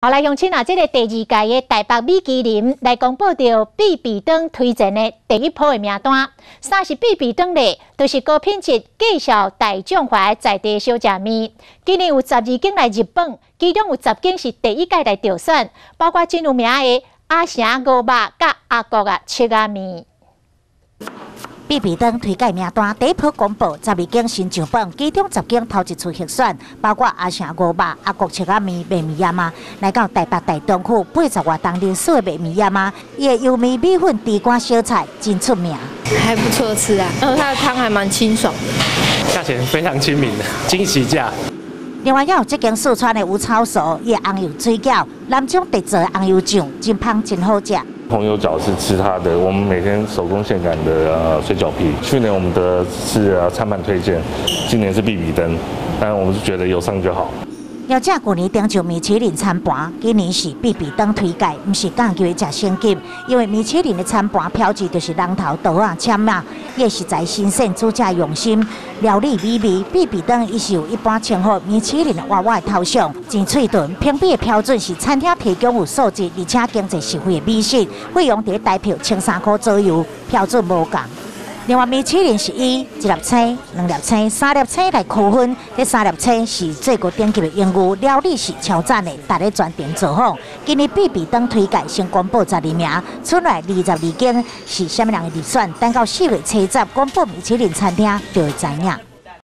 好來，鄉親啊，這个第二屆的台北米其林來公布著必比登推薦的第一波的名單。啥是必比登咧？就是高品質、介紹大眾化在地小食麵。今年有12間來入榜，其中有10間是第一屆來著選，包括真有名的阿成牛肉佮阿國仔粟仔麵。必比登推介名單第一波公布，12間新上榜，其中10間頭一次入選，包括阿成牛肉、阿國粟仔麵、賣麵仔媽，來到台北大東區80外冬歷史的賣麵仔媽，伊的油麵米粉豬肝小菜真出名。還不錯吃啊，然後它的湯還蠻清爽的。價錢非常親民，驚喜價。另外，還有這間四川的吳抄手，伊的紅油水餃，南種特製的紅油醬，真芳真好食。紅油餃是吃它的，我們每天手工現擀的水餃皮。去年我們的是餐盤推薦，今年是必比登，但我們是覺得有上就好。業者舊年訂就米其林餐盤，今年是必比登推介，毋是講究食星級，因為米其林的餐盤標誌就是龍頭刀仔簽仔，伊食材新鮮，煮者用心，料理美味。必比登伊是有一般稱呼米其林娃娃的頭像，真喙唇。評比的標準是餐廳提供有素質而且經濟實惠的美食，費用佇台票1300塊左右，標準無仝。另外，米其林是以一粒星、兩粒星、三粒星來區分，這三粒星是最高等級的榮譽，料理是超讚的，逐家專程造訪。今年必比登推介先公布12名，剩來22間是啥物人的入選？等到4月初十公布米其林餐廳就會知影。